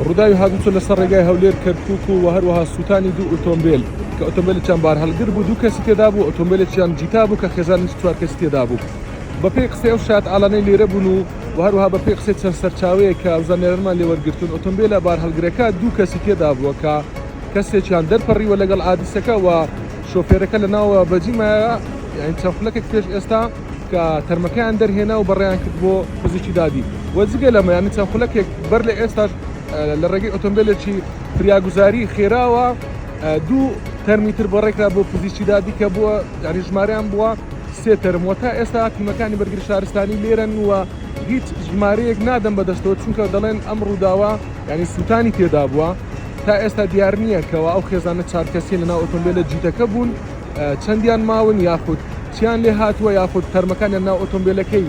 ڕووداوی هاتوچۆ لەسەر ڕێگای هەولێر کەرکوک و هەروەها سووتانی دوو ئۆتۆمبێل کە ئۆتۆمبێلێکیان بارهەڵگر بوو دوو کەسی تێدا بوو ئۆتۆمبێلێکیان جیتا بوو کە خێزانێکی چوار کەسی تێدا بوو بەپێی قسەی ئەو شایەتحاڵانەی لێرە بوون و و هەروەها بەپێی قسەی چەند سەرچاوەیەک کە ئەو زانیارانەمان لێ وەرگرتوون ئۆتۆمبێلە بارهەڵگرەکە دوو کەسی تێدا بووە کە کەسێکیان دەرپەڕیوە لەگەڵ ئادیسەکە و شۆفێرەکە لە ناوە بەجی مایە یانی چەند خولەکێک پێش ئێستا کە تەرمەکەیان دەرهێنا و بەڕێیان کرد بۆ پزیشکی دادی و جگە لەمە یانی چەند خولەکێک بەر لە ئێستاش لە ڕێگەی ئۆتۆمبیلێکی فریاگوزاری خێراوە دوو تەرمی تر بەڕێکرا بۆ پزیشکی دادی کە بووە یانی ژمارەیان بووە سێ تەرم و تا ئێستا تیمەکانی بەرگری شارستانی لێرەن و هیچ ژمارەیەک نادەن بەدەستەوە چونکە دەڵێن ئەم ڕووداوە یانی سووتانی تێدا بووە تا ئێستا دیار نییە کەوا ئەو خێزانە چار کەسیە لەناو ئۆتۆمبیلە جیتەکە بوون چەندیان ماون یاخود چیان لێ هاتووە یاخود تەرمەکانیان ناو ئۆتۆمبیلەکەی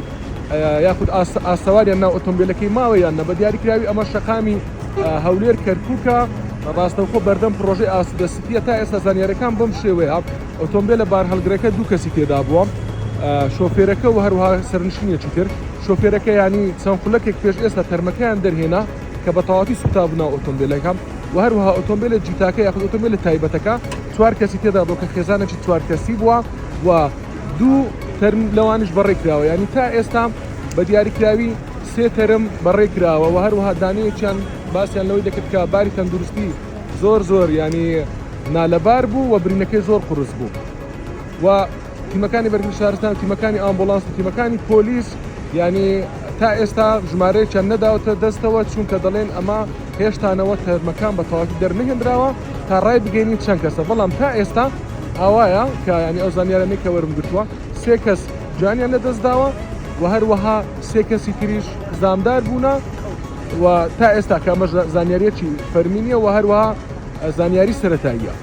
یاخود ئاسەواریان ناو ئۆتۆمبیلەکەی ماوە یان نە بە دیاریکراوی ئەمە شەقامی هەولێر کەرکووکە ڕاستەوخۆ بەردەم پرۆژەی ئاسوودە سپیە تا ئێستا زانیارەکان بەم شێوەیە ئۆتۆمبیلە بارهەڵگرەکە دوو کەسی تێدا بووە شۆفێرەکە و هەروەها سەرنشینێکی تر شۆفێرەکە ینی چەند خولەکێک پێش ئێستا تەرمەکەیان دەرهێنا کە بە تەواوەتی سووتابوو ناو ئۆتۆمبیلەکە و هەروەها ئۆتۆمبیلە جیتاکە یاخود ئۆتۆمبیلە تایبەتەکە چوار کەسی تێدا بوو کە خێزانێکی چوار کەسی بووە و دوو تەرم لەوانیش بەڕێکراوە ینی تا ئێستا بە دیاریکراوی سێ تەرم بەڕێکراوە و هەروەها دانەیەکیان باسیان لەوەی دەکرد کە باری تەندروستی زۆر زۆر ینی نالەبار بوو و برینەکەی زۆر قورس بوو و تیمەکانی بەرگری شارستان و تیمەکانی ئامبوڵانس و تیمەکانی پۆلیس یانی تا ئێستا ژمارەیەکیان نەداوەتە دەستەوە چونکە دەڵێن ئەمە هێشتانەوە تەرمەکان بە تەواوی دەرنەهێنراوە تا ڕای بگەینین چەند کەسە بەڵام تا ئێستا ئاوایە کە ینی ئەو زانیارانەی کە وەرم گرتووە سێ کەس گیانیان لەدەستداوە و هەروەها سێ کەسی تریش زامدار بوونە و تا ئێستا کە ئەمەش زانیاریەکی فەرمی نییە و هەروەها زانیاری سەتاییە.